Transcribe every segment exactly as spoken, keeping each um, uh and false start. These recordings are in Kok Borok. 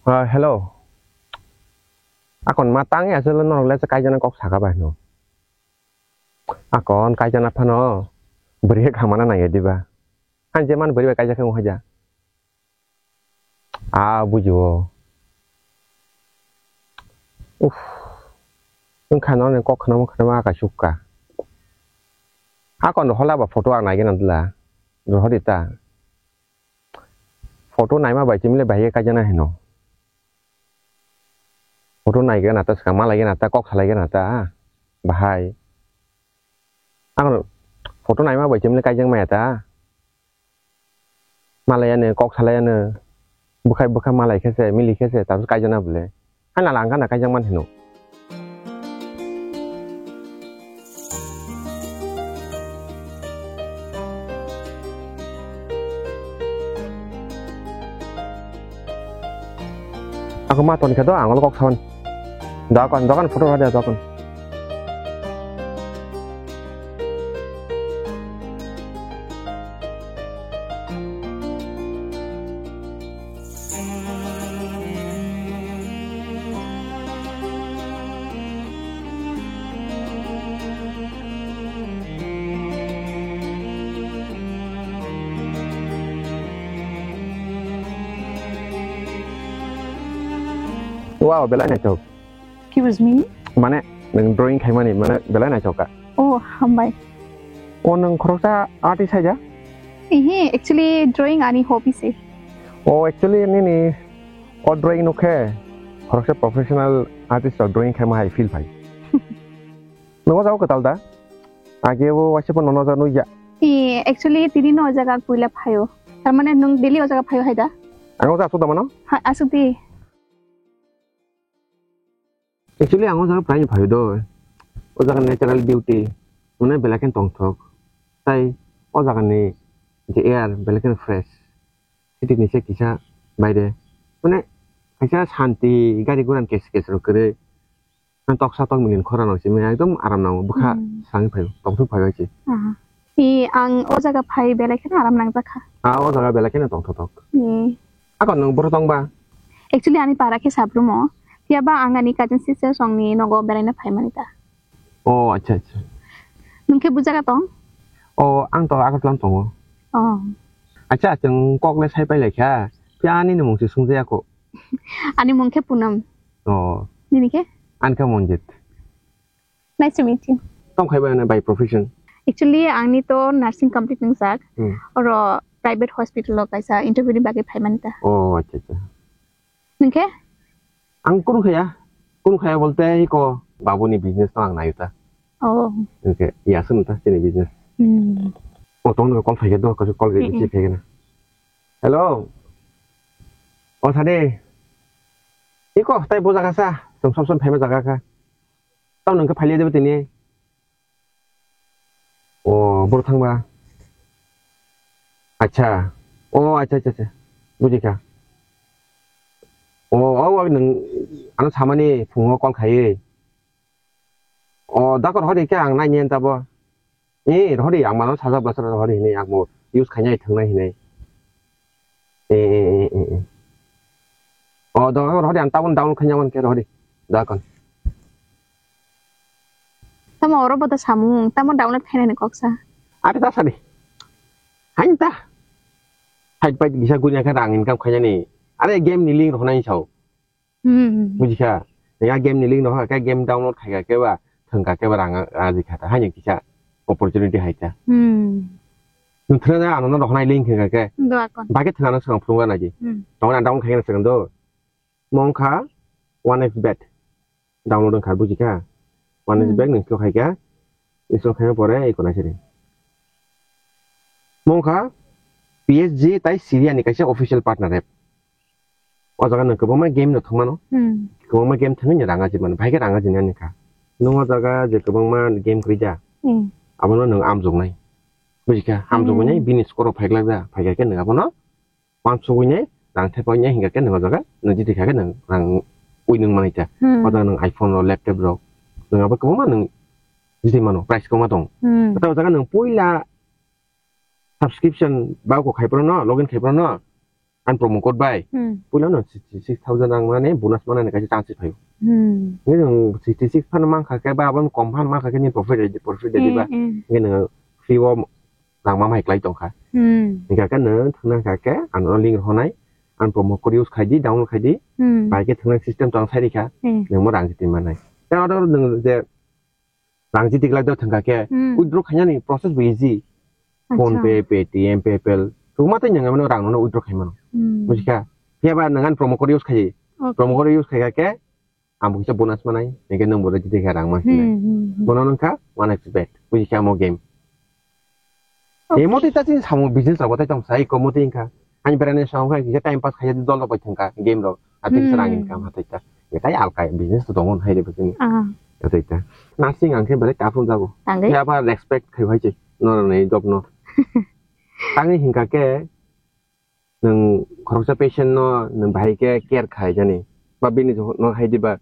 Ah, hello. Akon ma tang ya selo norok le kaijana kok saka bai no. Akon kaijana phano bwrwi khamana nai diba. Han je man bwrwi bai kaijak khe wngkha ja. Ah, bujiwo. Uff. Wngkha no ni kok khna wngkha ma ka sukka. Akon hola ba photo ang nai gana dula. Rohori ta. Photo naima bai chimle bai kaijana hino. Photo nai gana ta swkang malai gana ta kok salai gana ta. Bahai. Ang photo naima bai chimle kaijang maya ta. Malai ano kok salai ano. Bukhai bukha malai khe se mili khe se ta kaijana bole. Hana langkha na kaijang man hino. Ako ma ton khe do ang olo kok sawan. Dokan, dokan photo rade dokan. Wow, belai naithok. Excuse me? Mane, nwng drawing khaimani, mane, belai naithok kha. Oh, hambai. O, nwng khoroksa artist hai da? Ehe, actually, drawing ani hobby se. O, actually, nini o drawing nukhe, khoroksa professional artist rok drawing khaima hai feel phai. Nwng o jaga kwtal da? Age o waisa phano nono jaga nukya. Eh, actually, tini no o jaga puila phaio. Tar mane nwng daily o jaga phaio hai da? Ang o jaga asuk da mano? Ha, asuk di. Actually, ang o jaga prai ni phaio do. O jaga natural beauty, mane belai khe tongthok. Tai o jaga ni je air belai khe fresh. City ni se kisa baire. Mane kaisa shanti gari gura ni kes kes rok kwrwi. Ang toksa tokmani khorang rok simi ekdom aram nango, bwkha Hmm. Sangwi phaio, tongthok phaio se. Aha. I ang o jaga phai belai kheno aram nangjakha. Ah, o jaga belai kheno tongthok thok. Hmm. Ako nwng boro tongba? Actually, ani para khe Sabrumo. Phiya ba ang ani cousin sister songni nogo beraina phaimani ta. Oh, acha, acha. Nwng khe bujaga tong? Oh, ang to Agartala tongo. Oh. Acha, chwng kok le sai pai lai kha. Phiya ani ni mung se sung jaya kho. Ani mung khe Punam. Oh. Nini khe? Ani khe Monjit. Nice to meet you. Tong khai bai na by profession? Actually, ang ni to nursing complete nung sak. Hmm. Oro private hospital o kaisa interview ni bagwi phai mani ta. Oh, acha, acha. Nung khe? Ang kunu khaya. Kunu khaya bolte ko babu ni business to ang nayu ta. Oh. Nung khe ya sun ta chini business. Hmm. O tong call phai khe do, ko call ge Hmm, hmm. Receive khai khe na. Hello. O thani. Iko tai bo jaga sa. Som som som phai ma jaga kha. Tamo nung khe phailiya de tini. O, boro thangba. Acha. O, acha, acha, acha. Buji kha. O, o, o, nwng ano samani phungo call khaiwi. O, dakor hori khe ang naini tabo. Eh, rohori ang mano sajak bwswk rohori hinwi ang bo use khainai thangnai hinwi. Eh, eh, eh, eh, eh. O, do rohori ang tabun download khaina mankhe rohori. Da kon. Tamo oro bo ta samung, tamo download khainani koksa. Are ta sadi. Hain ta. Hai pai gisa gunya khe rang income khainani. Are game ni link rohonai sao. Hmm. Bujikha, ya game ni link no kha, game download khaika keba, thangka keba rang aji khata, haino kisa opportunity haita. Hmm. Nung thana ano no rohonai link khaika ke. Do akon. Bage thana no swkang phunukna naji. Hmm. Tongna download khaika swkang do. Mongkha one X bet. Download wngkha bujikha. One X Hmm. Bet nung khaika. Install khaina pore iko naisiri. Mongkha P S G tai Syria ni kaisa official partner app. O jaga nwng kwbangma game no thwngmano. Hmm. Kwbangma game thwngwi rang aji mano. Bahai khe rang aji nani kha. Nwng o jaga je kwbangma game kwrwi ja. Hmm. Abono nwng amjoknai. Bujikha, amjoknai Hmm. Bini score rok phaiglak ja. Phaikha khe nwng abono wansugwi nai rang thepai nai hinkha khe nwng o jaga nwng jiti kha khe nwng rang ui nwng manai ta. Hmm. O jaga nwng iPhone rok, laptop rok. Nwng abo kwbangma nwng jiti mano, price kwbangma tong. Hmm. Tei o jaga nwng puila subscription ba ko khai phano, login khai phano, Ang promo code bai. Hmm. Puila no sixty six thousand rang mane bonus mane kaisa chance phaio. Hmm. Nge nang sixty six phano mankha khe ba abang kom phano mankha khe ni profit, profit di ba. Hmm, hmm. Nge nang free o rang ma mai klai tongkha. Hmm. Hingkha khe nang thangna kha khe ano link honai. Ang promo code use khai di, download khai di. Hmm. Bai khe thangna system tong sai rikha. Hmm. Nang mo rang jiti manai. Tei oro nang je rang jiti glak dok thangkha khe, hmm, withdraw khainani process bo easy. Acha. PhonePe, Paytm, PayPal. Tuma tei nang mano rang no withdraw khai mano. Hmm. Bujikha. Phiya ba nang ani promo code use khai. Okay. Promo code use khai khe, ang bo kisa bonus manai. Nang khe nang bo jiti khe rang ma sinai. Hmm, hmm, hmm. Bono nang kha, one X bet. Bujikha mo game. Okay. Emo tei ta chini samung business rok bo tai tong sai, komo tei wngkha. Ani berani samung kha kisa time pass khaiya dol rok bai thangkha game rok. Atwi kisa rang, hmm, income hatai ta. Etai alka business to tongo hai de bwswngni. Ah. Hatai ta. Nursing ang khe belai tough wng jago. Tangwi? Khe aba respect khai hai se. Norok ni job no. Tangwi hingkha khe nwng khoroksa patient no nwng bahai khe care khai jani. Ba bini no hai diba.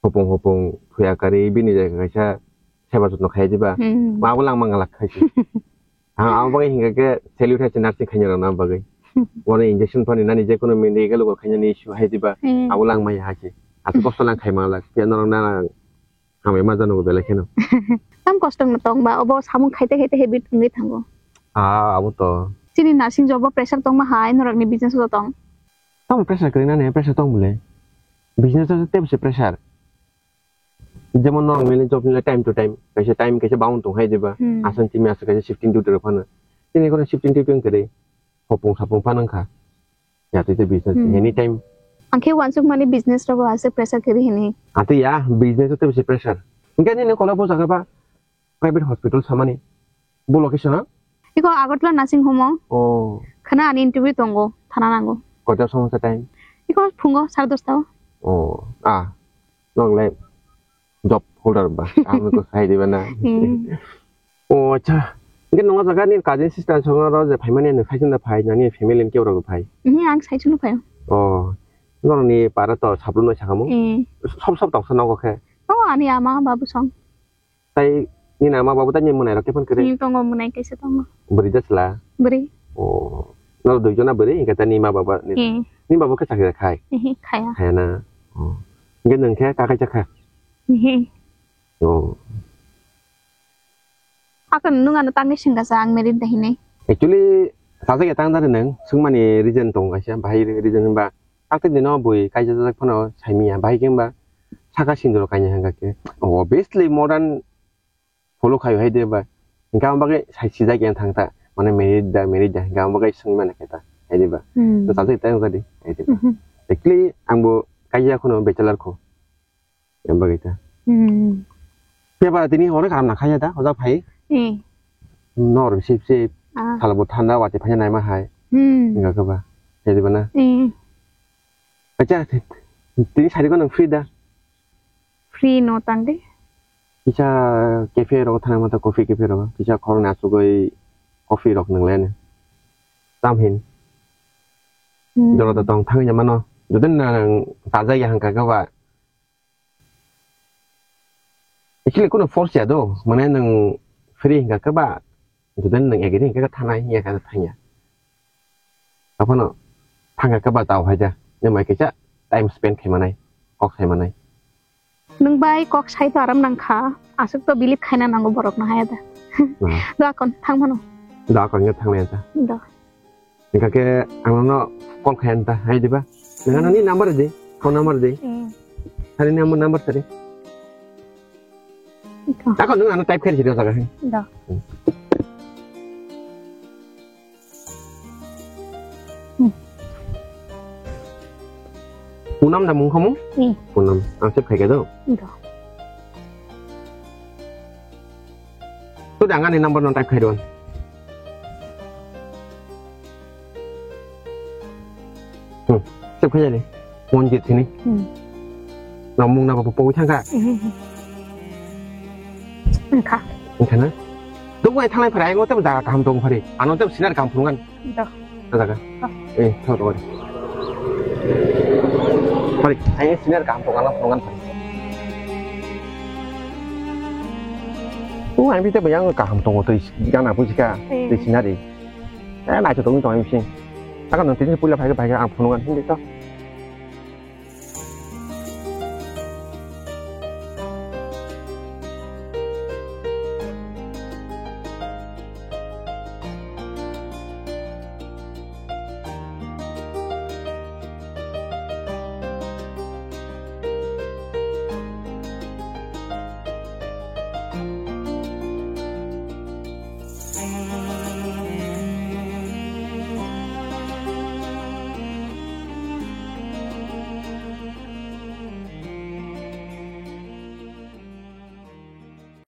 Hopong hopong thuya kari bini jaga kaisa seba jotno khai diba. Hmm. Ma abo langma ngalak khai se. Ang abo bagwi hingkha khe salute hai se nursing khainai rok na bagwi. Wani injection pani nani je kono medical go khainani issue hai diba. Hmm. Abo langma ya hai se. Aswk kosto lang khai manglak. Phiya norok na hambai ma jano belai kheno. Tam kosto no tong ba obo samung khaite khaite habit wngwi thango. Ah, abo to. Chini nursing job o pressure tongma hai norokni business o tong. Tamo pressure kwrwi nani pressure tong bole. Business o tei bisi pressure. Jemon norok nini job nini time to time, kaisa time kaisa bound tong hai diba. Hmm. Aswk timi aswk kaisa shifting duty rok phano. Tini kono shifting duty wng kwrwi. Hopung sapung phano wngkha. Ya tei tei business, hmm, anytime. Ang khe wansuk mani business rogo aswk pressure kwrwi hini. Ati ya business o tei bisi pressure. Hingke nini kola bo jaga ba private hospital samani. Bo location a? Iko Agartala nursing home o. Oh. Khana ani interview tongo, thana nango. Kota somsa time? Iko phungo sare dosta o. Oh, ah. Nong le job holder ba. Kami ko sai diba na. Hmm. Oh, acha. Hingke nong jaga ni cousin sister songo ro je phaimani nang sai chunda phai, nani family ni keu ro phai. Ni ang sai chunda phai. Oh. Nong ni para to saplum no sakamo. Hmm. Sob sob tong sa nogo khe. Oh, ani ama babu song. Tai nini ama babu tai ni mwnai rok khe phone kwrwi? Hmm, tongo, mwnai kaisa tongo. Bwrwi da chwla? Bwrwi. Oh. Noro dui jona bwrwi, hingke ta ni ma baba ni. Hmm. Ni baba khe chakri khai? Ehe, khaya. Khaya na. Oh. Hingke nwng khe kakai chakha? Ehe. Oh. Akon nwng ano tangwi swngkha sa ang married da hinwi? Actually, sajak ya tang dari nwng, swngmani reason tongo kaisa, bahai reason ba. Akhe dino bui kaijajak phano saimiya, bahai khe ba saka sindoro kaina hangkha khe. Obviously modern follow khayo hai de ba. Hingkha ang bagwi sai sijak yang thang ta. Mane married da, married da. Hingkha ang bagwi swngwi mano khe ta. Hai de ba. Hmm. To sajak tang jadi. Hai de ba. Mhm. Actually ang bo kaija khano bachelor kho. Yang bagwi ta. Hmm. Phiya ba tini horo kaam na khaya ta, hoja phai. Hmm. Nor sip sip. Ah. Salo bo thanda wati phanya naima hai. Hmm. Hingkha khe ba. Hai de ba na. Hmm. Acha, tini sari ko nang free da? Free no tang de. Kisa cafe rok thana mata coffee cafe rok. Kisa khoroknwi asugwi coffee rok nang le. Tam hin. Hmm. Jora da tong thangwi mano. Jodi nang tajak ya hangkha khe ba. Actually, kono force ya do. Mane nang free hingkha khe ba. Jodi nang agree hingkha khe thanai, ya khe thangya. Aphano thangkha khe ba tao hai ja. Nang mai kaisa time spend khai manai, kok sai manai. Nwng bai kok sai to aram nang kha. Aswk to believe khaina nango borok no haya da. Hmm. Do akon thang mano. Do akon nge thang le ta. Do. Hingkha khe ang nono call khai ta, hai diba? Nang ani number di, phone number di. Hmm. Sari number, number sari. Ito. Ako nung ano type khai sidi jaga hai. Do. Hmm. Hmm. Punam da mung khamu? Hmm. Punam. Ang save khai do. Do. Tu dang ani number no type khai do. Hmm. Sep khaja ni. Mon jit sini. Hmm. Na mung na ba po thangka. Hmm. Engkha. Engkha na. Dong bai thanglai phari, ang o tem jaga kaham dong phari. Ano tem sinar kaham phungan. Dah. Jaga. Eh, thok thok. Phari, ang sinar kaham phungan, phungan phari. O ang bite bayang kaham tongo tei gana bujika. Eh. Tei sinari. Eh, nai to tong tong sing. Saka nung tini puila phai phai ang phunuk ang hindi to.